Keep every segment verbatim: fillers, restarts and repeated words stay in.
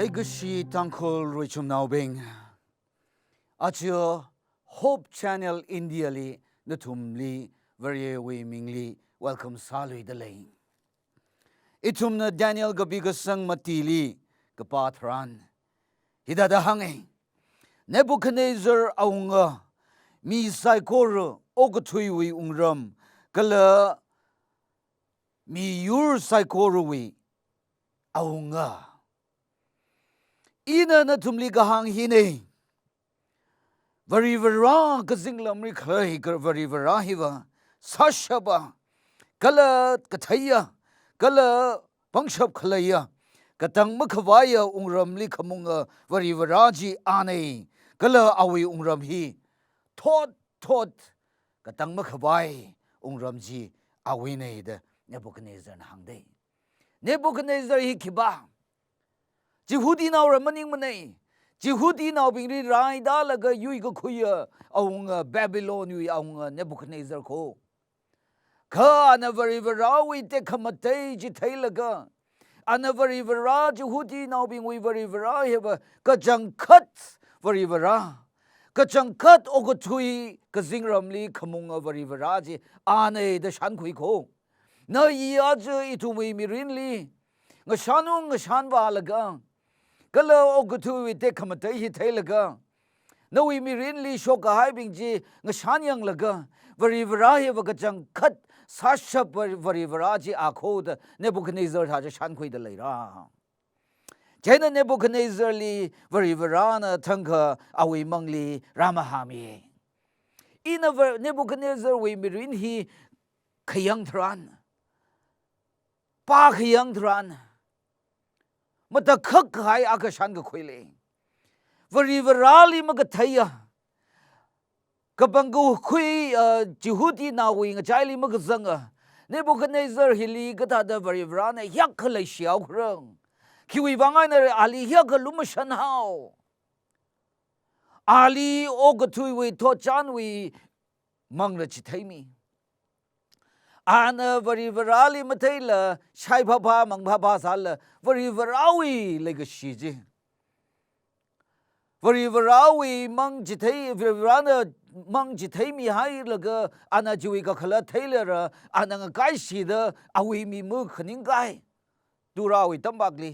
ꯑꯩꯒꯁꯤ ꯇꯥꯡꯈꯨꯜ ꯔꯣꯏꯆꯨꯝꯅꯥꯎꯕꯦꯡ꯫ ꯑꯆ Hope Channel India ꯂꯤ ꯅꯊꯨꯝꯂꯤ ꯋꯥꯔꯤꯋꯤ ꯃꯤꯡꯂꯤ welcome ꯁꯥꯂꯨꯏꯗ ꯂꯩ꯫ ꯏꯊꯨꯝꯅ ꯗꯥꯅꯤꯌꯦꯜ ꯒꯕꯤꯒ ꯁꯪ ꯃꯇꯤꯂꯤ ꯀꯄꯥ ꯊꯔꯥꯟ꯫ ꯍꯤꯗꯥꯗ ꯍꯪꯉꯦ꯫ ꯅꯦꯕꯨꯈꯗꯅꯦꯖꯔ ꯑꯋꯨꯡꯒ ꯃꯤ ꯁꯥꯏꯀꯣꯔ ꯑꯣꯒꯊꯨꯏꯋꯤ ꯎꯡꯔꯝ ꯀꯂ ꯃꯤꯌꯨꯔ ꯁꯥꯏꯀꯣꯔꯨꯋꯤ ꯑꯋꯨꯡꯒ꯫ ꯏꯅ ꯅꯊꯨꯝꯂꯤ ꯒꯍꯥꯡ ꯍꯤꯅꯦ꯫ ꯋꯥꯔꯤ ꯋꯥꯔꯥ ꯀꯖꯤꯡꯂꯝꯔꯤ ꯈꯂꯩ ꯀ-, ꯋꯥꯔꯤ ꯋꯥꯔꯥ ꯍꯤꯕ ꯁꯥꯁꯕ ꯀꯂ ꯀꯊꯩꯌ ꯀꯂ ꯄꯪꯁꯞ ꯈꯂꯩꯌ ꯀꯇꯪ ꯃꯈꯕꯥꯏꯌ ꯎꯡꯔꯝꯂꯤ ꯈꯃꯨꯡꯒ ꯋꯥꯔꯤ ꯋꯥꯔꯥꯖꯤ ꯑꯥꯅꯩ ꯀꯂ ꯑꯋꯤ ꯎꯡꯔꯝ ꯍꯤ ꯊꯣꯠ ꯊꯣꯠ ꯀꯇꯪ ꯃꯈꯕꯥꯏ ꯎꯡꯔꯝꯖꯤ ꯑꯋꯤꯅꯩꯗ ꯅꯦꯕꯨꯈꯗꯅꯦꯖꯔꯅ ꯍꯪꯗꯩ꯫ ꯅꯦꯕꯨꯈꯗꯅꯦꯖꯔ ꯍꯤ ꯈꯤꯕꯥ ꯖꯤꯍꯨꯗꯤ ꯅꯥꯎꯔ ꯃꯅꯤꯡ ꯃꯅꯩ꯫ ꯖꯤꯍꯨꯗꯤ ꯅꯥꯎꯕꯤꯡꯔꯤ ꯔꯥꯏꯗꯥꯂꯒ ꯌꯨꯏꯒ ꯈꯨꯏꯌ ꯑꯋꯨꯡꯒ ꯕꯦꯕꯤꯂꯣꯟ ꯌꯨꯏ ꯑꯋꯨꯡꯒ ꯅꯦꯕꯨꯈꯗꯅꯦꯖꯔ ꯈꯣ꯫ ꯈ ꯑꯅ ꯋꯥꯔꯤ ꯋꯥꯔꯥꯋꯤ ꯇꯦꯛꯈ ꯃꯇꯩ ꯖꯤ ꯊꯩꯂꯒ ꯑꯅ ꯋꯥꯔꯤ ꯋꯥꯔꯥ ꯖꯤꯍꯨꯗꯤ ꯅꯥꯎꯕꯤꯡꯋꯤ ꯋꯥꯔꯤ ꯋꯥꯔꯥ ꯍꯦꯕ ꯀꯆꯪꯈꯠ ꯋꯥꯔꯤ ꯋꯥꯔꯥ ꯀꯆꯪꯈꯠ ꯑꯣꯒꯊꯨꯏ ꯀꯖꯤꯡꯔꯝꯂꯤ ꯈꯃꯨꯡꯒ ꯋꯥꯔꯤ ꯋꯥꯔꯥꯖꯤ ꯑꯥꯅꯩꯗ ꯁꯥꯟꯈꯨꯏ ꯈꯣ꯫ ꯅ ꯏ ꯑꯖ ꯏꯊꯨꯝꯋꯤ ꯃꯤꯔꯤꯟꯂꯤ ꯉꯁꯥꯅꯨ ꯉꯁꯥꯟ ꯋꯥꯂꯒ ꯀꯂ ꯑꯣꯒꯊꯨꯏꯋꯤ ꯇꯦꯛꯈ ꯃꯇꯩ ꯍꯤ ꯊꯩꯂꯒ ꯅꯋꯤ ꯃꯤꯔꯤꯟꯂꯤ ꯁꯣꯛꯀ ꯍꯥꯏꯕꯤꯡꯖꯤ ꯉꯁꯥꯟ ꯌꯦꯡꯂꯒ ꯋꯥꯔꯤ ꯋꯥꯔꯥ ꯍꯦꯕ ꯀꯆꯪ ꯈꯠ ꯁꯥꯁꯞ ꯋꯥꯔꯤ ꯋꯥꯔꯥꯖꯤ ꯑꯥꯈꯣꯗ ꯅꯦꯕꯨꯈꯗꯅꯦꯖꯔ ꯊꯥꯖ ꯁꯥꯟꯈꯨꯏꯗ ꯂꯩꯔꯥ꯫ ꯆꯩꯅ ꯅꯦꯕꯨꯈꯗꯅꯦꯖꯔꯂꯤ ꯋꯥꯔꯤ ꯋꯥꯔꯥꯅ ꯊꯪꯈ ꯑꯋꯤ ꯃꯪꯂꯤ ꯔꯥꯃ ꯍꯥꯃꯤ꯫ ꯏꯅ ꯋ-, ꯅꯦꯕꯨꯈꯗꯅꯦꯖꯔꯋꯤ ꯃꯤꯔꯤꯟ ꯍꯤ ꯈꯌꯪ ꯊꯔꯥꯟ ꯄꯥ ꯈꯌꯪ ꯊꯔꯥꯟ ꯃꯇ ꯈꯛ ꯍꯥꯏ ꯑꯀꯁꯥꯟꯒ ꯈꯨꯏꯂꯦ꯫ ꯋꯥꯔꯤ ꯋꯥꯔꯥꯂꯤ ꯃꯒ ꯊꯩꯌ ꯀꯕꯪꯒ ꯈꯨꯏ, ꯑ, ꯖꯤꯍꯨꯗꯤ ꯅꯥꯎꯏ ꯉꯆꯥꯏꯂꯤ ꯃꯒ ꯖꯪꯒ ꯅꯦꯕꯨꯈꯗꯅꯦꯖꯔ ꯍꯤꯂꯤ ꯀꯊꯥꯗ ꯋꯥꯔꯤ ꯋꯥꯔꯥꯅ ꯍꯤꯌꯥꯛ ꯈ ꯂꯩꯁꯤꯌꯥꯎ ꯈꯔꯪ꯫ ꯈꯤꯋꯤ ꯋꯥꯉꯥꯏꯅ ꯑꯥꯂꯤ ꯍꯤꯌꯥꯛ ꯈ ꯂꯨꯃꯁꯟ ꯍꯥꯎ꯫ ꯑꯥꯂꯤ ꯑꯣꯒꯊꯨꯏꯋꯤ ꯊꯣꯠꯆꯥꯟꯋꯤ ꯃꯪꯂ ꯆꯤꯊꯩꯃꯤ꯫ ꯑꯥꯅ ꯚꯔꯤꯚꯔꯥꯂꯤ ꯃꯊꯩꯂ ꯁꯥꯏ ꯐꯥꯐꯥ ꯃꯪ ꯐꯥꯐꯥ ꯁꯥꯜꯂ ꯚꯔꯤꯚꯔꯥꯋꯤ ꯂꯩꯒ ꯁꯤꯖꯤ꯫ ꯚꯔꯤꯚꯔꯥꯋꯤ ꯃꯪ ꯆꯤꯊꯩ, ꯚꯔꯤꯚꯔꯥꯅ ꯃꯪ ꯆꯤꯊꯩ ꯃꯤ ꯍꯥꯏꯔꯒ ꯑꯥꯅ ꯖꯤꯋꯤ ꯀꯈꯠꯂ ꯊꯩꯂꯔ ꯑꯥꯅ ꯉꯀꯥꯏ ꯁꯤꯗ ꯑꯋꯤ ꯃꯤ ꯃꯨ ꯈꯅꯤꯡ ꯀꯥꯏ꯫ ꯇꯨꯔꯥꯋꯤ ꯇꯝꯄꯥꯛꯂꯤ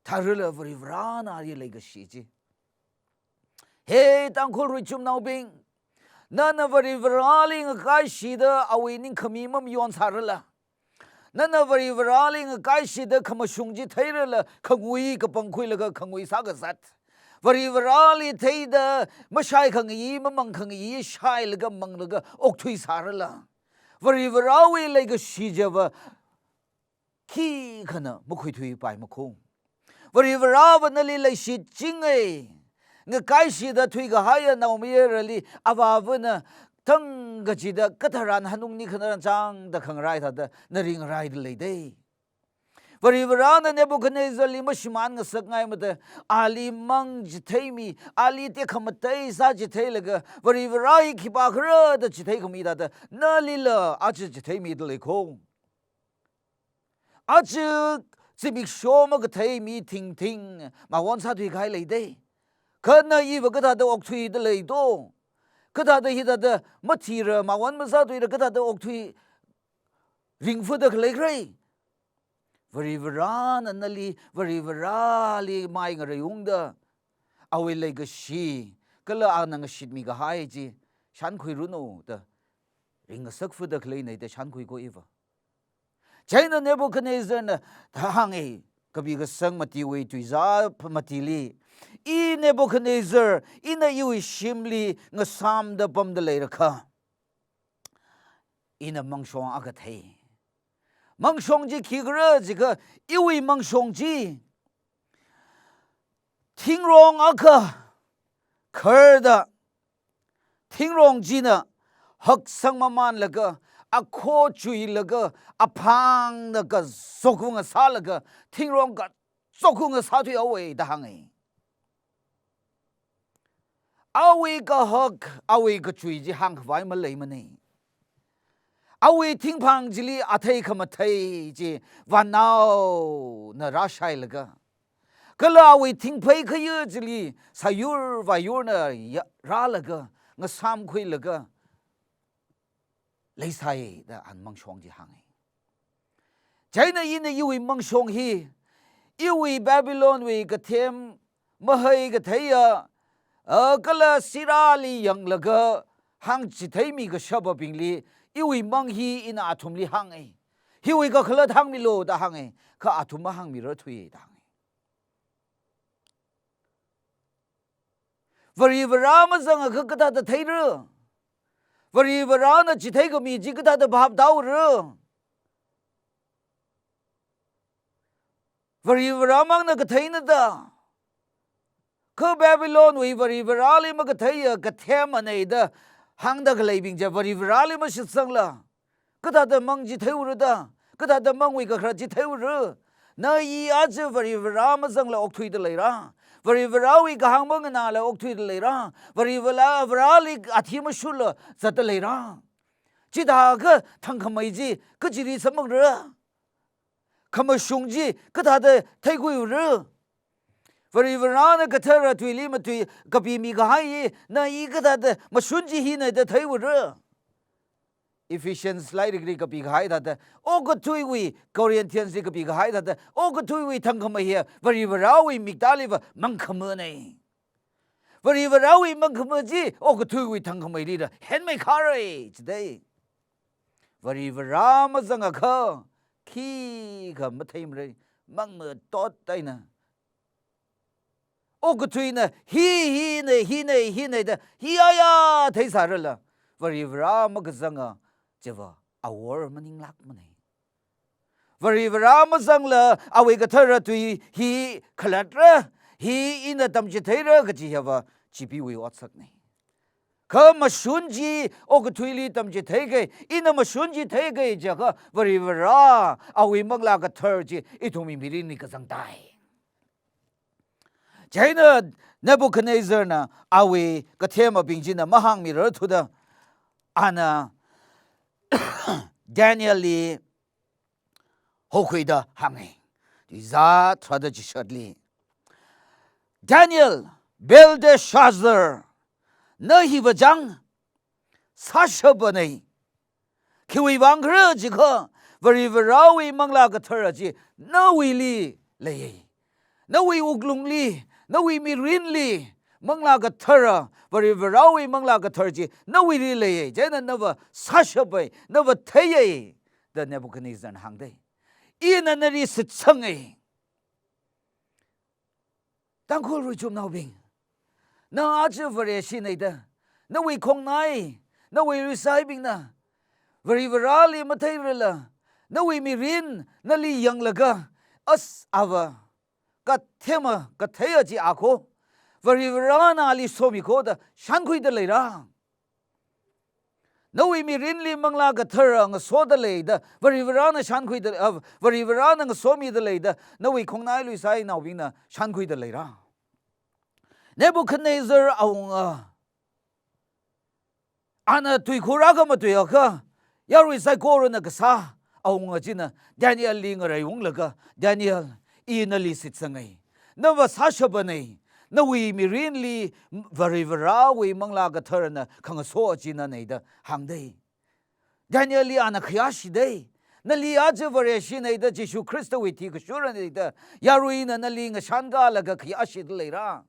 ꯊꯥꯔꯨꯂ ꯚꯔꯤꯚꯔꯥꯅ ꯑꯔꯤ ꯂꯩꯒ ꯁꯤꯖꯤ꯫ ꯍꯦ ꯇꯥꯡꯈꯨꯜ ꯔꯨꯏꯆꯨꯝ ꯅꯥꯎꯕꯤꯡ, ꯅꯅ ꯚꯔꯤꯚꯔꯥꯂꯤ ꯉꯀꯥꯏ ꯁꯤꯗ ꯑꯋꯤ ꯅꯤꯡꯈꯃꯤ ꯃꯝ ꯌꯣꯟ ꯁꯥꯔꯂ꯫ ꯅꯅ ꯚꯔꯤꯚꯔꯥꯂꯤ ꯉꯀꯥꯏ ꯁꯤꯗ ꯈꯃꯁꯨꯡꯖꯤ ꯊꯩꯔꯂ ꯈꯪꯉꯨꯏ ꯀꯄꯪ ꯈꯨꯏꯂꯒ ꯈꯪꯉꯨꯏ ꯁꯥꯒ ꯁꯠ꯫ ꯚꯔꯤꯚꯔꯥꯂꯤ ꯊꯩꯗ ꯃꯁꯥꯏ ꯈꯪꯉꯤ ꯃꯃꯪ ꯈꯪꯉꯤ ꯁꯥꯏꯂꯒ ꯃꯪꯂꯒ ꯑꯣꯛꯊꯨꯏ ꯁꯥꯔꯂ꯫ ꯚꯔꯤꯚꯔꯥꯋꯤ ꯂꯩꯒ ꯁꯤꯖꯕ ꯈꯤ ꯈꯅ ꯃꯈꯣꯏ ꯊꯨꯏ ꯄꯥꯏ ꯃꯈꯣꯡ꯫ ꯚꯔꯤꯚꯔꯥꯕ ꯅꯂꯤ ꯂꯩꯁꯤ ꯆꯤꯡꯉꯩ꯫ ꯉꯀꯥꯏꯁꯤꯗ ꯊꯨꯏꯒ ꯍꯥꯏꯌ ꯅꯥꯎꯃꯤꯌꯔꯂꯤ ꯑꯕꯥꯕꯅ ꯊꯪꯒ ꯆꯤꯗ ꯀꯊꯔꯥꯟ ꯍꯅꯨꯡꯅꯤ ꯈꯅꯔꯥꯟ ꯆꯥꯡꯗ ꯈꯪꯔꯥꯏ ꯊꯥꯗ ꯅꯔꯤ ꯉꯔꯥꯏꯗ ꯂꯩꯗꯩ꯫ ꯚꯔꯤꯚꯔꯥꯅ ꯅꯦꯕꯨꯈꯗꯅꯦꯖꯔꯂꯤ ꯃꯁꯤꯃꯥꯟ ꯉꯁꯛ ꯉꯥꯏꯃꯗ ꯑꯥꯂꯤ ꯃꯪ ꯆꯤꯊꯩꯃꯤ, ꯑꯥꯂꯤ ꯇꯦꯛꯈꯃꯇꯩ ꯁꯥ ꯆꯤꯊꯩꯂꯒ ꯚꯔꯤꯚꯔꯥ ꯍꯤ ꯈꯤꯄꯥ ꯈꯔꯗ ꯆꯤꯊꯩ ꯈꯃꯤꯗꯥꯗ ꯅꯂꯤꯂ ꯑꯆ ꯆꯤꯊꯩꯃꯤꯗ ꯂꯩꯈꯣꯡ꯫ ꯑꯆ ꯆꯤꯃꯤꯛ ꯁꯣꯃꯒ ꯊꯩ ꯃꯤ ꯊꯤꯡ ꯊꯤꯡ ꯃꯥꯋꯣꯟ ꯁꯥꯊꯨꯏ ꯈꯥꯏ ꯂꯩꯗꯩ꯫ ꯈꯠꯅ ꯏꯕ ꯀꯊꯥꯗ ꯑꯣꯛꯊꯨꯏꯗ ꯂꯩꯗꯣ꯫ ꯀꯊꯥꯗ ꯍꯤꯗꯥꯗ ꯃꯊꯤꯔ ꯃꯥꯋꯣꯟ ꯃꯁꯥꯊꯨꯏꯔ ꯀꯊꯥꯗ ꯑꯣꯛꯊꯨꯏ ꯔꯤꯡꯐꯨꯗ ꯂꯩꯈ꯭ꯔꯩ꯫ ꯚꯔꯤꯚꯔꯥꯅ ꯅꯂꯤ ꯚꯔꯤꯚꯔꯥꯂꯤ ꯃꯥꯏ ꯉꯔꯩꯌꯨꯡꯗ ꯑꯋꯦ ꯂꯩꯒꯁꯤ ꯀꯂ ꯑꯥꯅ ꯉꯁꯤꯠꯃꯤꯒ ꯍꯥꯏꯖꯤ ꯁꯥꯟꯈꯨꯏꯔꯨꯅꯨ ꯇ ꯔꯤꯡ ꯉꯁꯛ ꯐꯨꯗ ꯂꯩꯅꯩꯗ ꯁꯥꯟꯈꯨꯏ ꯀꯣ ꯏꯕ꯫ ꯆꯩꯅ ꯅꯦꯕꯨꯈꯗꯅꯦꯖꯔꯅ ꯍꯥꯡꯉꯤ ꯀꯕꯤꯒ ꯁꯪ ꯃꯇꯤ ꯑꯣꯏ ꯇꯨꯏꯖꯥ ꯃꯇꯤꯂꯤ꯫ ꯏ ꯅꯦꯕꯨꯈꯗꯅꯦꯖꯔ ꯏꯅ ꯏꯎꯏ ꯁꯤꯝꯂꯤ ꯉꯁꯥꯝꯗ ꯄꯝꯗ ꯂꯩꯔꯈ꯫ ꯏꯅ ꯃꯪꯁꯣꯡ ꯑꯒ ꯊꯩ꯫ ꯃꯪꯁꯣꯡꯖꯤ ꯈꯤꯒ꯭ꯔ ꯖꯤꯒ ꯏꯎꯏ ꯃꯪꯁꯣꯡꯖꯤ ꯊꯤꯡꯔꯣꯡ ꯑꯒ ꯈꯔꯗ ꯊꯤꯡꯔꯣꯡꯖꯤꯅ ꯍꯛꯁꯪ ꯃꯃꯥꯟꯂꯒ ꯑꯈꯣ ꯆꯨꯏꯂꯒ ꯑꯐꯥꯡꯅꯒ ꯖꯣꯒꯨꯡ ꯑꯁꯥꯂꯒ ꯊꯤꯡꯔꯣꯡꯒ ꯖꯣꯒꯨꯡ ꯑꯁꯥꯊꯨꯏ ꯑꯋꯦꯗ ꯍꯥꯡꯉꯤ꯫ ꯑꯋꯤ ꯀ ꯍꯛ ꯑꯋꯤ ꯀ ꯆꯨꯏꯖꯤ ꯍꯥꯡꯈꯚꯥꯏ ꯑꯃ ꯂꯩꯃꯅꯤ꯫ Awui thingphang chili athei khamathei chi vanaona rāshailaga, kala awui thingphei khayā chili sāyur vāyurna ya-, rālaga, ngasām khuilaga leisai da ana mangshong chi hānga. Chieina ina iwui mangshong hi, iwui Babylonwui kathem mahai katheiya, a, kala sirāli yanglaga hāngchitheimi kashapabingli, iwui mang hi ina athumli hānga. Hiwui kakhalat hāngmilu da hānga, kha athum mahāngmirarthuiya da hānga. Varivarā mazangakha kathāda theira? Varivarāna chitheikami chi kathāda bhap tāra? Varivarā mangna katheina da. Kha Babylonwui Varivarāli makatheiya kathem anei da hāngda khaleibing chi Varivarāli mashitsangla, kathāda mang chi theiura da? Kathāda mangwui kakhalat chi theiura? Na i aja Varivarā mazangla okthuida leira? Varivarāwui kahāng manganāla okthuida leira? Varivarā, Varāli athi mashunla zatda leira? Chithākha thangkhamei chi kachili samphangra? Khamashung chi kathāda theikhuiura? Varivarāna kathara tuili matui kapimi kahai, na i kathāda mashun chi hina da theiura? Ephesians lairikli kapi kahai thāda, okathuiwui, Corinthiansli kapi kahai thāda, okathuiwui thangkhamei hi Varivarāwui miktāliva mangkhamana. Varivarāwui mangkhama chi okathuiwui thangkhameilila henmeikhara chida. Varivarā mazangakha khikha matheimara, mangmatot eina. Okathuina hi, hina, hina, hina da, hi aya theisārala, Varivarā makazanga chiva awor maninglākmana. Varivarā mazangla awui kathara tui hi khalatra, hi ina tamchitheira kachi hiva chipeewui otsakna. Kha mashun chi okathuili tamchitheikai, ina mashun chi theikai jiakha Varivarā awui manglā kathara chi ithumwui mirinli kazangtai. Chieina Nebuchadnezzarna awui kathemabing china mahāngmirarthuda, ana ꯗꯦꯅꯤꯌꯦꯜꯂꯤ ꯍꯧꯈꯣꯏꯗ ꯍꯥꯡꯉꯦ꯫ ꯇꯨꯏꯖꯥ ꯊ꯭ꯔꯥꯗ ꯆꯤꯁꯠꯂꯤ꯫ ꯗꯦꯅꯤꯌꯦꯜ, ꯕꯦꯜꯗꯦꯁꯥꯖꯔ, ꯅ ꯍꯤꯕ ꯖꯥꯡ ꯁꯥꯁꯕꯅꯩ꯫ ꯈꯤꯋꯤ ꯋꯥꯡꯈ꯭ꯔ ꯖꯤꯈ ꯕꯔꯤ ꯕꯔꯥꯎꯋꯤ ꯃꯪꯂꯥ ꯀꯊꯔ G ꯅꯋꯤꯂꯤ ꯂꯩꯌꯦ꯫ ꯅꯋꯤ ꯎꯒ꯭ꯂꯨꯡꯂꯤ, ꯅꯋꯤ ꯃꯤꯔꯤꯟꯂꯤ, ꯃꯪꯂꯥ ꯀꯊꯔ, ꯕꯔꯤ ꯕꯔꯥꯎꯋꯤ ꯃꯪꯂꯥ ꯀꯊꯔ G ꯅꯋꯤꯂꯤ ꯂꯩꯌꯦ꯫ ꯖꯦꯅ ꯅꯕ ꯁꯥꯁꯕꯩ, ꯅꯕ ꯊꯩꯌꯦ꯫ ꯗ ꯅꯦꯕꯨꯀꯅꯤꯖꯔꯅ ꯍꯥꯡꯗꯩ꯫ ꯏꯅ ꯅꯔꯤ ꯁꯤꯠꯁꯪꯉꯦ꯫ ꯇꯥꯡꯈꯨꯜ ꯔꯨꯏꯆꯨꯝꯅꯥꯎꯕꯤꯡ, ꯅ ꯑꯥꯖ ꯕꯔꯦ ꯁꯤꯅꯩꯗ, ꯅꯋꯤ ꯈꯣꯡꯅꯥꯏ, ꯅꯋꯤ ꯔꯨꯏꯁꯥꯏꯕꯤꯡꯅ, ꯕꯔꯤ ꯕꯔꯥꯂꯤ ꯃꯊꯩꯔꯂ, ꯅꯋꯤ ꯃꯤꯔꯤꯟ ꯅꯂꯤ ꯌꯪꯂꯒ, ꯑꯁ ꯑꯕ, ꯀꯊꯦꯃ ꯀꯊꯩ ꯑꯖꯤ ꯑꯥꯈꯣ, ꯕꯔꯤ ꯕꯔꯥꯅ ꯑꯂꯤ ꯁꯣꯃꯤꯈꯣꯗ ꯁꯥꯟꯈꯨꯏꯗ ꯂꯩꯔꯥ꯫ ꯅꯋꯤ ꯃꯤꯔꯤꯟꯂꯤ ꯃꯪꯂꯥ ꯀꯊꯔ ꯉꯁꯣꯗ ꯂꯩꯗ, ꯕꯔꯤ ꯕꯔꯥꯅ ꯁꯥꯟꯈꯨꯏꯗ, ꯑ, ꯕꯔꯤ ꯕꯔꯥꯅ ꯉꯁꯣꯃꯤꯗ ꯂꯩꯗ, ꯅꯋꯤ ꯈꯣꯡꯅꯥꯏ ꯂꯨꯏꯁꯥꯏ ꯅꯥꯎꯕꯤꯅ ꯁꯥꯟꯈꯨꯏꯗ ꯂꯩꯔꯥ꯫ ꯅꯦꯕꯨꯈꯗꯅꯦꯖꯔ ꯑꯋꯨꯡ ꯑ, ꯑꯅ ꯇꯨꯏꯈꯨꯔꯥꯒ ꯃꯇꯨꯏ ꯑꯈ, ꯌꯥꯔꯨꯏ ꯁꯥꯏꯀꯣꯔꯨꯅ ꯀꯁꯥ, ꯑꯋꯨꯡ ꯑꯆꯤꯅ ꯗꯦꯅꯤꯌꯦꯜꯂꯤ ꯉꯔꯩ ꯎꯪꯂꯒ, "ꯗꯦꯅꯤꯌꯦꯜ, ꯏ ꯅꯂꯤ ꯁꯤꯠꯁꯪꯉꯩ, ꯅꯕ ꯁꯥꯁꯕꯅꯩ, ꯅꯋꯤ ꯃꯤꯔꯤꯟꯂꯤ ꯕꯔꯤ ꯕꯔꯥꯋꯤ ꯃꯪꯂꯥ ꯀꯊꯔꯅ ꯈꯪꯉꯁꯣ ꯑꯆꯤꯅ ꯅꯩꯗ ꯍꯥꯡꯗꯩ꯫ ꯗꯦꯅꯤꯌꯦꯜꯂꯤ ꯑꯅ ꯈꯌꯥꯁꯤꯗꯩ, ꯅꯂꯤ ꯑꯥꯖ ꯕꯔꯦ ꯁꯤꯅꯩꯗ ꯖꯤꯁꯨ ꯈ꯭ꯔꯤꯁꯇ ꯋꯤꯊꯤ ꯀꯁꯨꯔꯅꯩꯗ, ꯌꯥꯔꯨꯏꯅ ꯅꯂꯤ ꯉꯁꯥꯟꯒꯥꯂꯒ ꯈꯌꯥꯁꯤꯗ ꯂꯩꯔꯥ?"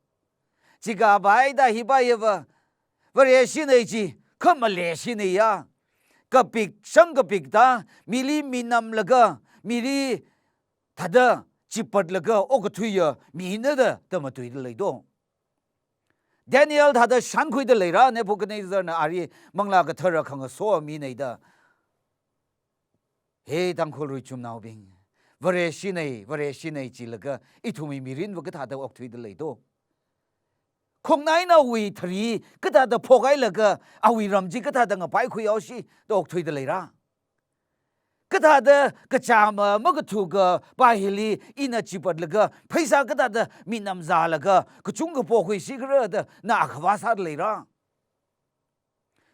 ꯆꯤꯒꯥ ꯕꯥꯏꯗ ꯍꯤꯕꯥꯏꯌꯦꯕ, ꯕꯔꯦ ꯁꯤꯅꯩ ꯆꯤ, ꯈꯃꯂꯦ ꯁꯤꯅꯩꯌꯥ꯫ ꯀꯄꯤꯛ, ꯁꯪ ꯀꯄꯤꯛꯇ, ꯃꯤꯂꯤ ꯃꯤꯅꯝꯂꯒ, ꯃꯤꯔꯤ ꯊꯥꯗ ꯆꯤꯄꯠꯂꯒ, ꯑꯣꯀꯊꯨꯏꯌ ꯃꯤꯅꯗ ꯇꯃꯇꯨꯏꯗ ꯂꯩꯗꯣ꯫ ꯗꯦꯅꯤꯌꯦꯜ ꯊꯥꯗ ꯁꯥꯟꯈꯨꯏꯗ ꯂꯩꯔꯥ, ꯅꯦꯕꯨꯀꯗꯅꯦꯖꯔꯅ ꯑꯥꯔꯤ ꯃꯪꯂꯥ ꯀꯊꯔ ꯈꯪꯉ ꯁꯣ ꯃꯤꯅꯩꯗ꯫ ꯍꯦ ꯇꯥꯡꯈꯨꯜ ꯔꯨꯏꯆꯨꯝꯅꯥꯎꯕꯤꯡ, ꯕꯔꯦ ꯁꯤꯅꯩ, ꯕꯔꯦ ꯁꯤꯅꯩ ꯆꯤꯜꯂꯒ ꯏꯊꯨꯃꯤ ꯃꯤꯔꯤꯟꯕ ꯀꯊꯥꯗ ꯑꯣꯛꯊꯨꯏꯗ ꯂꯩꯗꯣ꯫ ꯈꯣꯡꯅꯥꯏꯅ ꯎꯏ ꯊꯔꯤ ꯀꯊꯥꯗ ꯐꯣꯒꯥꯏꯂꯒ ꯑꯋꯤ ꯔꯝꯖꯤ ꯀꯊꯥꯗ ꯉꯄꯥꯏ ꯈꯨꯌꯥꯎꯁꯤ ꯇꯣꯛꯊꯨꯏꯗ ꯂꯩꯔꯥ? ꯀꯊꯥꯗ ꯀꯆꯥꯃ ꯑꯃꯒ ꯊꯨꯒ ꯄꯥꯏꯍꯤꯂꯤ ꯏꯅ ꯆꯤꯄꯠꯂꯒ ꯐꯩꯁꯥ ꯀꯊꯥꯗ ꯃꯤꯅꯝꯖꯥꯂꯒ ꯀꯆꯨꯡꯒ ꯄꯣꯛꯈꯨꯏ ꯁꯤꯈ꯭ꯔꯗ ꯅꯥꯈꯕꯥ ꯁꯥꯗ ꯂꯩꯔꯥ?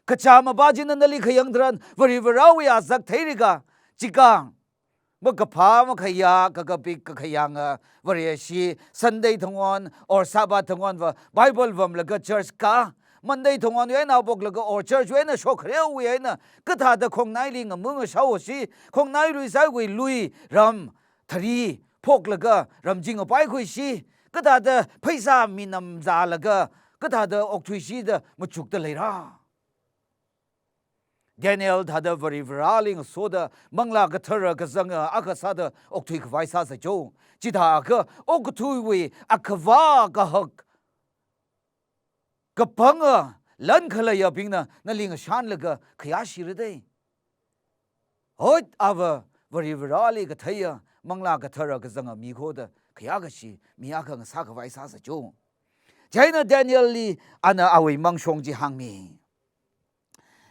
Kachāmabā china nali khayangtharan Varivarawui azak theiraga, chika makaphā makhayā kakapik kakhayānga Vareshi Sunday thangwon or Sabbath thangwonva Bible vamlaga church kā, Monday thangwonwui eina haophoklaga or churchwui eina shokhareowui eina kathāda khongnaili ngamung ngashaoshi, khongnai luisaiwui lui ram thari phoklaga ramjing apai khuishi, kathāda pheisā minam zālaga kathāda okthuishida machukta leira. Daniel thāda Varivarali ngasoda Manglā Kathara kazanga akha sāda okthui khavai sāsa cho. Chithākha okathuiwui akhava kahak kapanga lan khaleiyabingna nali ngashanlaga khayāshira dei. Hoi, ava Varivarali katheiya Manglā Kathara kazanga mi khoda khayā kashi mi akha ngasā khavai sāsa cho. Chieina Danielli ana awui mangshong chi hāngmi.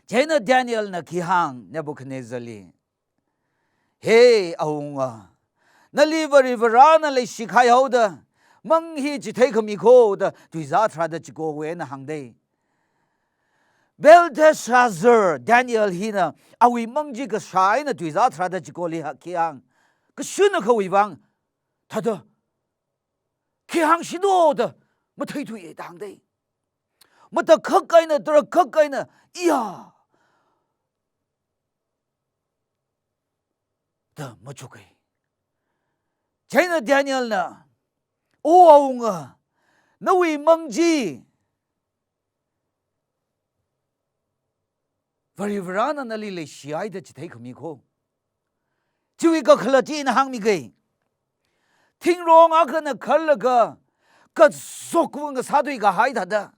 Chieina Danielna khi hāng Nebuchadnezzarli, "He awunga, nali Varivarana leishikahai haoda mang hi chithei khami khoda tuizā tharāda chikowui eina hāng dei." Belteshazzar, Daniel hina awui mang chi kashā eina tuizā tharāda chikoli ha khi hāng, kashuna khawui vang thāda khi hāngshino da matheithuiya da hāng dei. Matakhak eina, tarakhak eina, iya da machukai. Chieina Danielna, "O awunga, nawui mang chi Varivarana nali leishihaida chithei khami kho. Chiwui kakhalat chi ina hāngmi kei. Thingrong akhana kharlaga kazok vung kasā tui kahai thāda.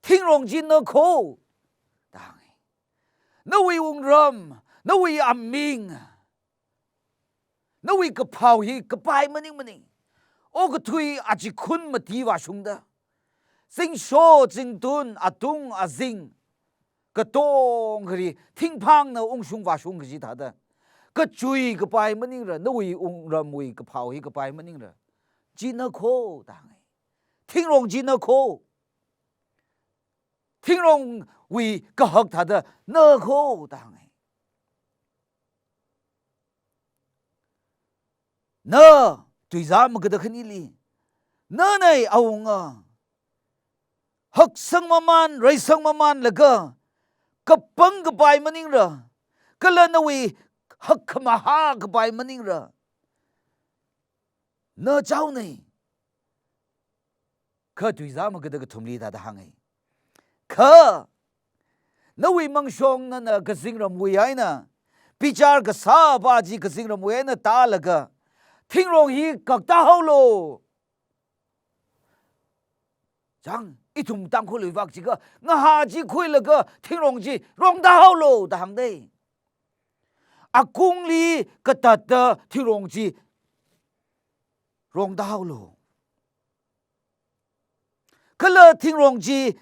Thingrong chi na kho," da hāngi. "Nawui wungram, nawui aming, nawui kaphao hi kapai maning maning. Okathui achikhun mati vāshungda, zingsho zingtun atung azing katong khari thingphangna ungshung vāshung kaji thāda, kachui kapai maningra, nawui wungramwui kaphao hi kapai maningra. Chi na kho," da hāngi. "Thingrong chi na kho. ꯊꯤꯡꯔꯣꯡꯋꯤ ꯀꯍꯛ ꯊꯥꯗ ꯅꯈꯣ ꯇꯥꯡꯉꯦ꯫ ꯅ ꯇꯨꯏꯖꯥ ꯃꯒꯗ ꯈꯅꯤꯂꯤ꯫ ꯅꯅꯩ ꯑꯋꯨꯡꯉ ꯍꯛꯁꯪ ꯃꯃꯥꯟ ꯔꯩꯁꯪ ꯃꯃꯥꯟ ꯂꯒ ꯀꯄꯪ ꯀꯄꯥꯏ ꯃꯅꯤꯡꯔ ꯀꯂ ꯅꯋꯤ ꯍꯛ ꯃꯍꯥ ꯀꯄꯥꯏ ꯃꯅꯤꯡꯔ ꯅ ꯆꯥꯎꯅꯩ꯫ ꯈ ꯇꯨꯏꯖꯥ ꯃꯒꯗꯒ ꯊꯨꯝꯂꯤ ꯊꯥꯗ ꯍꯥꯡꯉꯩ꯫ ꯈ ꯅꯋꯤ ꯃꯪꯁꯣꯡ ꯅꯅ ꯀꯖꯤꯡꯔꯝ ꯋꯤ ꯍꯥꯏꯅ ꯄꯤꯆꯥꯔ ꯀꯁꯥ ꯕꯥꯖꯤ ꯀꯖꯤꯡꯔꯝ ꯋꯤ ꯍꯥꯏꯅ ꯇꯥꯜꯂꯒ ꯊꯤꯡꯔꯣꯡ ꯍꯤ ꯀꯛꯇ ꯍꯧꯂꯣ꯫ ꯆꯥꯡ ꯏꯊꯨꯝ ꯇꯥꯡꯈꯨꯜ ꯂꯩꯕꯥꯛꯁꯤꯒ ꯉꯍꯥꯁꯤ ꯈꯨꯏꯂꯒ ꯊꯤꯡꯔꯣꯡꯁꯤ ꯔꯣꯡꯗ ꯍꯧꯂꯣ ꯇ ꯍꯥꯡꯗꯩ꯫ ꯑꯀꯨꯡꯂꯤ ꯀꯇꯠꯇ ꯊꯤꯡꯔꯣꯡꯁꯤ ꯔꯣꯡꯗ ꯍꯧꯂꯣ꯫ ꯀꯂ ꯊꯤꯡꯔꯣꯡꯁꯤ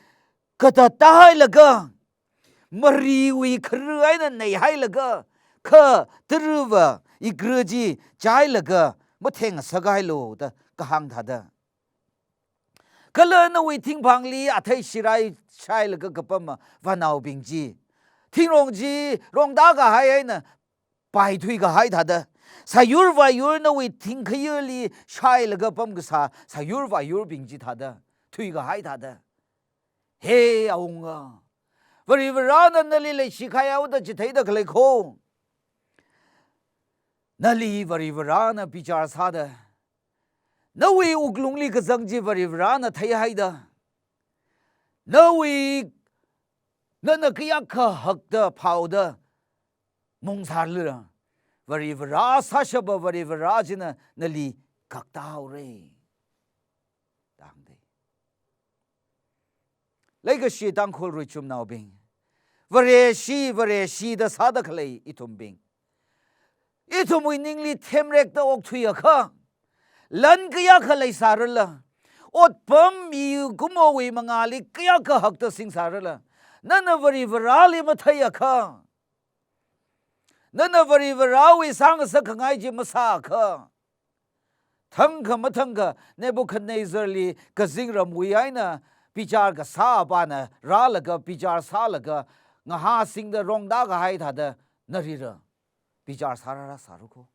ꯀꯇꯠꯇ ꯍꯥꯏꯂꯒ ꯃꯔꯤꯋꯤ ꯈꯔꯨ ꯍꯥꯏꯅ ꯅꯩ ꯍꯥꯏꯂꯒ ꯈ ꯇꯔꯨꯕ ꯏꯒ꯭ꯔꯖꯤ ꯆꯥꯏꯂꯒ ꯃꯊꯦꯡ ꯁꯒꯥꯏꯂꯣ ꯇ ꯀꯍꯥꯡ ꯊꯥꯗ꯫ ꯀꯂ ꯅꯋꯤ ꯊꯤꯡꯐꯥꯡꯂꯤ ꯑꯊꯩ ꯁꯤꯔꯥꯏ ꯁꯥꯏꯂꯒ ꯀꯄꯝꯃ ꯋꯥꯅꯥꯎꯕꯤꯡꯖꯤ ꯊꯤꯡꯔꯣꯡꯖꯤ ꯔꯣꯡꯗꯥꯒ ꯍꯥꯏ ꯍꯥꯏꯅ ꯄꯥꯏꯊꯨꯏꯒ ꯍꯥꯏ ꯊꯥꯗ꯫ ꯁꯥꯌꯨꯔ ꯋꯥꯌꯨꯔ ꯅꯋꯤ ꯊꯤꯡꯈꯌꯨꯔꯂꯤ ꯁꯥꯏꯂꯒ ꯄꯝꯒ ꯁꯥ ꯁꯥꯌꯨꯔ ꯋꯥꯌꯨꯔꯕꯤꯡꯖꯤ ꯊꯥꯗ ꯊꯨꯏꯒ ꯍꯥꯏ ꯊꯥꯗ꯫ ꯍꯦ ꯑꯋꯨꯡꯒ ꯋꯥꯔꯤ ꯋꯥꯔꯥꯅ ꯅꯂꯤ ꯂꯩꯁꯤ ꯈꯥꯏ ꯌꯥꯎꯗ ꯆꯤꯊꯩꯗ ꯈꯂꯩꯈꯣ꯫ ꯅꯂꯤ ꯋꯥꯔꯤ ꯋꯥꯔꯥꯅ ꯕꯤꯆꯥꯔ ꯁꯥꯗ ꯅꯋꯤ ꯎꯛꯂꯨꯡꯂꯤ ꯀꯖꯪꯖꯤ ꯕꯔꯤꯕ꯭ꯔꯥꯅ ꯊꯩ ꯍꯥꯏꯗ꯫ ꯅꯋꯤ ꯅꯅ ꯀꯌꯥ ꯈ ꯍꯛꯇ ꯐꯥꯎꯗ ꯃꯣꯡ ꯁꯥꯔꯂꯨꯔ꯫ ꯕꯔꯤꯕ꯭ꯔꯥ ꯁꯥꯁꯕ ꯕꯔꯤꯕ꯭ꯔꯥꯖꯤꯅ ꯅꯂꯤ ꯀꯛꯇ ꯍꯧꯔꯦ꯫ ꯇꯥꯡꯗꯦ꯫ ꯂꯩꯒꯁꯤ ꯇꯥꯡꯈꯨꯜ ꯔꯨꯏꯆꯨꯝ ꯅꯥꯎꯕꯤꯡ꯫ ꯕꯔꯦꯁꯤ ꯕꯔꯦꯁꯤꯗ ꯁꯥꯗ ꯈꯂꯩ ꯏꯊꯨꯝꯕꯤꯡ꯫ ꯏꯊꯨꯝ ꯎꯏꯅꯤꯡꯂꯤ ꯊꯦꯝꯔꯦꯛꯇ ꯑꯣꯛꯊꯨꯏ ꯑꯈ꯫ ꯂꯟ ꯀꯌꯥ ꯈ ꯂꯩ ꯁꯥꯔꯂ꯫ ꯑꯣꯠꯄꯝ ꯏ ꯀꯨꯝꯃꯧꯏ ꯃꯉꯥꯂꯤ ꯀꯌꯥ ꯈ ꯍꯛꯇ ꯁꯤꯡ ꯁꯥꯔꯂ꯫ ꯅꯅ ꯕꯔꯤ ꯕꯔꯥꯂꯤ ꯃꯊꯩ ꯑꯈ꯫ ꯅꯅ ꯕꯔꯤ ꯕꯔꯥꯎꯏ ꯁꯥꯡ ꯁꯛ ꯈꯉꯥꯏꯖꯤ ꯃꯁꯥ ꯑꯈ꯫ ꯊꯪꯈ ꯃꯊꯪꯈ ꯅꯦꯕꯨꯈꯗꯅꯦꯖꯔꯂꯤ ꯀꯖꯤꯡ ꯔꯝꯋꯤ ꯍꯥꯏꯅ ꯕꯤꯆꯥꯔꯒ ꯁꯥꯕꯅ ꯔꯥꯜꯂꯒ ꯕꯤꯆꯥꯔ ꯁꯥꯜꯂꯒ ꯉꯍꯥꯁꯤꯡꯗ ꯔꯣꯡꯗꯥꯒ ꯍꯥꯏ ꯊꯥꯗ ꯅꯔꯤꯔ ꯕꯤꯆꯥꯔ ꯁꯥꯔꯥꯔꯥ ꯁꯥꯔꯨꯈꯣ꯫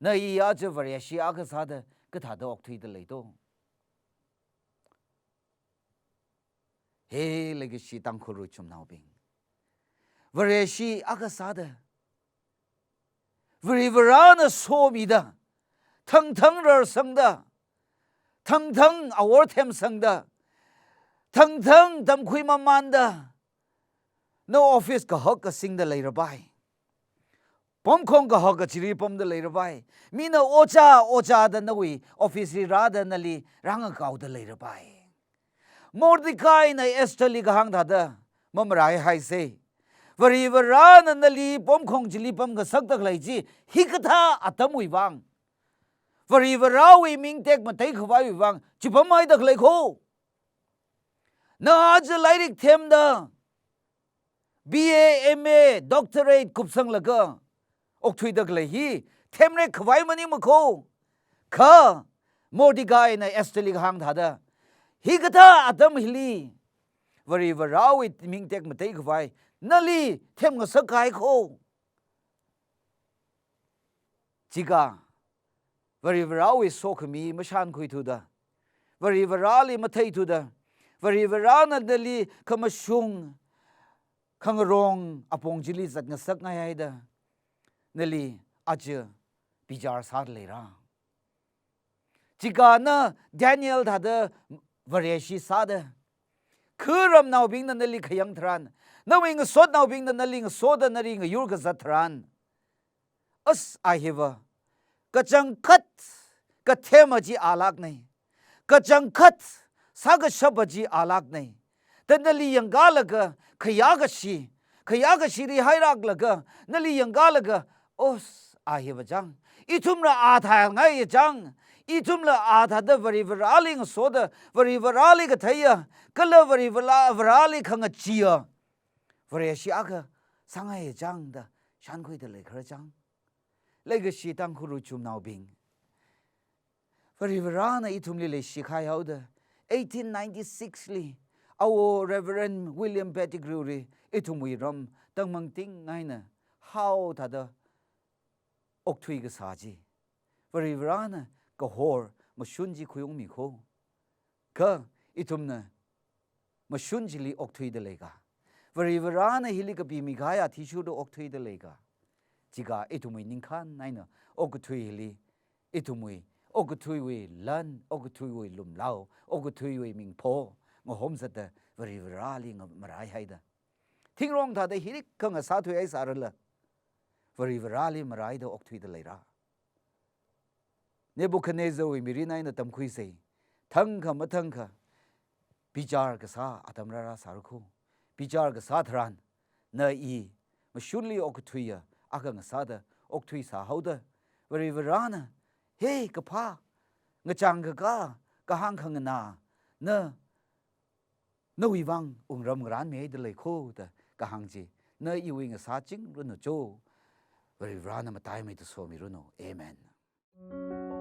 ꯅꯩ ꯑꯥꯖ ꯚꯔꯦꯁꯤ ꯑꯥꯒ ꯁꯥꯗ ꯀꯊꯥꯗ ꯑꯣꯛꯊꯨꯏꯗ ꯂꯩꯗꯣ꯫ ꯍꯦ ꯂꯩꯒꯁꯤ ꯇꯥꯡꯈꯨꯜ ꯔꯨꯆꯨꯝꯅꯥꯎꯕꯤꯡ꯫ ꯚꯔꯦꯁꯤ ꯑꯥꯒ ꯁꯥꯗ ꯚꯔꯤꯚꯔꯥꯅ ꯁꯣꯃꯤꯗ, ꯊꯪꯊꯪ ꯔꯔꯁꯪꯗ, ꯊꯪꯊꯪ ꯑꯋꯣꯔ ꯊꯦꯝꯁꯪꯗ, ꯊꯪꯊꯪ ꯇꯝꯈꯨꯏ ꯃꯃꯥꯟꯗ, ꯅ ꯑꯣꯐꯤꯁ ꯀꯍꯛ ꯀꯁꯤꯡꯗ ꯂꯩꯔꯕꯥꯏ꯫ ꯄꯝꯈꯣꯡ ꯀꯍꯛ ꯀꯆꯤꯔꯤ ꯄꯝꯗ ꯂꯩꯔꯕꯥꯏ꯫ ꯃꯤꯅ ꯑꯣꯆꯥ ꯑꯣꯆꯥꯗ ꯅꯧꯏ ꯑꯣꯐꯤꯁ ꯔꯤ ꯔꯥꯗ ꯅꯂꯤ ꯔꯥꯡꯉ ꯀꯥꯎꯗ ꯂꯩꯔꯕꯥꯏ꯫ ꯃꯣꯔꯗꯤꯀꯥꯏꯅ ꯑꯦꯁꯇꯔꯂꯤ ꯒꯍꯥꯡ ꯊꯥꯗ ꯃꯃꯔꯥꯏ ꯍꯥꯏꯁꯦ꯫ ꯚꯔꯤꯚꯔꯥꯅ ꯅꯂꯤ ꯄꯣꯝꯈꯣꯡ ꯆꯤꯂꯤ ꯄꯝꯒ ꯁꯛꯇꯒ ꯂꯩꯁꯤ ꯍꯤꯀꯊꯥ ꯑꯇꯝ ꯑꯣꯏꯕꯥꯡ꯫ ꯚꯔꯤꯚꯔꯥꯋꯤ ꯃꯤꯡ ꯇꯦꯛ ꯃꯇꯩ ꯈꯨꯕꯥꯏ ꯑꯣꯏꯕꯥꯡ ꯆꯤꯄꯝ ꯍꯥꯏꯗꯒ ꯂꯩꯈꯣ꯫ ꯅꯍꯥꯖ ꯂꯥꯏꯔꯤꯛ ꯊꯦꯝꯗ B A, M A, doctorate ꯀꯨꯞꯁꯪꯂꯒ ꯑꯣꯛꯊꯨꯏꯗꯒ ꯂꯩ ꯍꯤ ꯊꯦꯝꯔꯦꯛ ꯈꯨꯕꯥꯏ ꯃꯅꯤ ꯃꯈꯣ꯫ ꯈ ꯃꯣꯔꯗꯤꯀꯥꯏꯅ ꯑꯦꯁꯇꯔꯂꯤ ꯒꯍꯥꯡ ꯊꯥꯗ ꯍꯤꯀꯊꯥ ꯑꯇꯝ ꯍꯤꯂꯤ꯫ ꯚꯔꯤꯚꯔꯥꯋꯤ ꯃꯤꯡ ꯇꯦꯛ ꯃꯇꯩ ꯈꯨꯕꯥꯏ ꯅꯂꯤ ꯊꯦꯝ ꯉꯁꯛ ꯀꯥꯏꯈꯣ꯫ ꯆꯤꯒꯥ ꯚꯔꯤꯚꯔꯥꯋꯤ ꯁꯣꯈꯃꯤ ꯃꯁꯥꯟ ꯈꯨꯏꯊꯨꯗ, ꯚꯔꯤꯚꯔꯥꯂꯤ ꯃꯊꯩꯊꯨꯗ, ꯚꯔꯤꯚꯔꯥꯅ ꯅꯂꯤ ꯈꯃꯁꯨꯡ ꯈꯪꯔꯣꯡ ꯑꯄꯣꯡ ꯆꯤꯂꯤ ꯆꯠ ꯉꯁꯛ ꯉꯥꯏ ꯍꯥꯏꯗ ꯅꯂꯤ ꯑꯆ ꯕꯤꯆꯥꯔ ꯁꯥꯠ ꯂꯩꯔꯥ꯫ ꯆꯤꯀꯥꯅ ꯗꯦꯅꯤꯌꯦꯜ ꯊꯥꯗ ꯚꯔꯦꯁꯤ ꯁꯥꯗ ꯈꯨꯔꯝ ꯅꯥꯎꯕꯤꯡꯅ ꯅꯂꯤ ꯈꯌꯪ ꯊꯔꯥꯟ, ꯅꯋꯤꯡ ꯁꯣꯠ ꯅꯥꯎꯕꯤꯡꯅ ꯅꯂꯤ ꯁꯣꯗ ꯅꯔꯤ ꯌꯨꯔꯒ ꯆꯠꯊꯔꯥꯟ꯫ ꯑꯁ ꯑꯥꯏꯍꯦꯕ ꯀꯆꯪꯈꯠ ꯀꯊꯦꯝ ꯑꯁꯤ ꯑꯥꯂꯥꯛꯅꯩ꯫ ꯀꯆꯪꯈꯠ ꯁꯥꯒ ꯁꯕ ꯑꯁꯤ ꯑꯥꯂꯥꯛꯅꯩ꯫ ꯇ ꯅꯂꯤ ꯌꯪꯒꯥꯂꯒ ꯈꯌꯥꯒ ꯁꯤ, ꯈꯌꯥꯒ ꯁꯤꯔꯤ ꯍꯥꯏꯔꯥꯛꯂꯒ ꯅꯂꯤ ꯌꯪꯒꯥꯂꯒ ꯑꯣꯁ ꯑꯥꯍꯦꯕ ꯆꯥꯡ꯫ ꯏꯊꯨꯝꯅ ꯑꯥ ꯊꯥ ꯉꯥꯏꯌꯦ ꯆꯥꯡ꯫ ꯏꯊꯨꯝꯅ ꯑꯥ ꯊꯥꯗ ꯚꯔꯤꯚꯔꯥꯂꯤ ꯉꯁꯣꯗ ꯚꯔꯤꯚꯔꯥꯂꯤ ꯀꯊꯩꯌ ꯀꯂ ꯚꯔꯤꯚꯔꯥꯂꯤ ꯈꯪꯉ ꯆꯤꯌ꯫ ꯚꯔꯦꯁꯤ ꯑꯥꯒ ꯁꯉꯥꯏꯌꯦ ꯆꯥꯡꯗ ꯁꯥꯟꯈꯣꯏꯗ ꯂꯩꯈ꯭ꯔ ꯆꯥꯡ꯫ ꯂꯩꯒꯁꯤ ꯇꯥꯡꯈꯨꯔꯨ ꯆꯨꯝꯅꯥꯎꯕꯤꯡ꯫ ꯚꯔꯤꯚꯔꯥꯅ ꯏꯊꯨꯝꯂꯤ ꯂꯩꯁꯤ ꯈꯥꯏꯍꯧꯗ eighteen ninety-six li, ꯑꯋꯣ Reverend William Pettigrew ꯔꯤ ꯏꯊꯨꯝ ꯋꯤꯔꯝ ꯇꯪꯃꯪ ꯇꯤꯡ ꯍꯥꯏꯅ ꯍꯥꯎ ꯊꯥꯗ ꯑꯣꯛꯊꯨꯏꯒ ꯁꯥꯖꯤ꯫ ꯚꯔꯤꯚꯔꯥꯅ ꯀꯍꯣꯔ ꯃꯁꯨꯟꯖꯤ ꯈꯨꯌꯣꯡ ꯃꯤꯈꯣ꯫ ꯀ ꯏꯊꯨꯝꯅ ꯃꯁꯨꯟꯖꯤꯂꯤ ꯑꯣꯛꯊꯨꯏꯗ ꯂꯩꯒ꯫ ꯚꯔꯤꯚꯔꯥꯅ ꯍꯤꯂꯤ ꯀꯄꯤ ꯃꯤꯒꯥꯏ ꯑꯊꯤꯁꯨꯗ ꯑꯣꯛꯊꯨꯏꯗ ꯂꯩꯒ꯫ ꯆꯤꯒ ꯏꯊꯨꯝꯋꯤ ꯅꯤꯡꯈꯥꯟ ꯍꯥꯏꯅ ꯑꯣꯛꯊꯨꯏ ꯍꯤꯂꯤ ꯏꯊꯨꯝꯋꯤ, ꯑꯣꯛꯊꯨꯏꯋꯤ ꯂꯟ, ꯑꯣꯛꯊꯨꯏꯋꯤ ꯂꯨꯝꯂꯥꯎ, ꯑꯣꯛꯊꯨꯏꯋꯤ ꯃꯤꯡꯐꯣ ꯉꯍꯣꯝ ꯆꯠꯇ ꯚꯔꯤꯚꯔꯥꯂꯤ ꯃꯔꯥꯏ ꯍꯥꯏꯗ꯫ ꯊꯤꯡꯔꯣꯡ ꯊꯥꯗ ꯍꯤꯔꯤꯛ ꯈꯪꯉ ꯁꯥꯊꯨꯏ ꯍꯥꯏ ꯁꯥꯔꯂ ꯚꯔꯤꯚꯔꯥꯂꯤ ꯃꯔꯥꯏꯗ ꯑꯣꯛꯊꯨꯏꯗ ꯂꯩꯔꯥ꯫ ꯅꯦꯕꯨꯈꯗꯅꯦꯖꯔꯋꯤ ꯃꯤꯔꯤꯟ ꯍꯥꯏꯅ ꯇꯝꯈꯨꯏꯁꯦ ꯊꯪꯈ ꯃꯊꯪꯈ ꯄꯤꯆꯥꯔ ꯀꯁꯥ ꯑꯇꯝꯔꯥꯔꯥ ꯁꯥꯔꯨꯈꯨ꯫ ꯄꯤꯆꯥꯔ ꯀꯁꯥ ꯊꯔꯥꯟ ꯅ ꯏ ꯃꯁꯨꯟꯂꯤ ꯑꯣꯛꯊꯨꯏꯌ ꯑꯈ ꯉꯁꯥꯗ ꯑꯣꯛꯊꯨꯏ ꯁꯥꯍꯧꯗ ꯚꯔꯤꯚꯔꯥꯅ ꯍꯦ ꯀꯐꯥ ꯉꯆꯥꯡꯒ ꯀ ꯀꯍꯥꯡ ꯈꯪꯉꯅ ꯅ ꯅꯧꯏ ꯋꯥꯡ ꯎꯪꯔꯝ ꯉꯔꯥꯟ ꯃꯤꯍꯩꯗ ꯂꯩꯈꯣꯗ ꯀꯍꯥꯡꯖꯤ ꯅ ꯏꯋꯤ ꯉꯁꯥ ꯆꯤꯡꯔꯨꯅꯨ ꯆꯣ꯫ ꯚꯔꯤꯚꯔꯥꯅ ꯃꯇꯥꯏ ꯃꯩꯗ ꯁꯣꯝꯃꯤꯔꯨꯅꯨ꯫ ꯑꯦꯃꯦꯟ꯫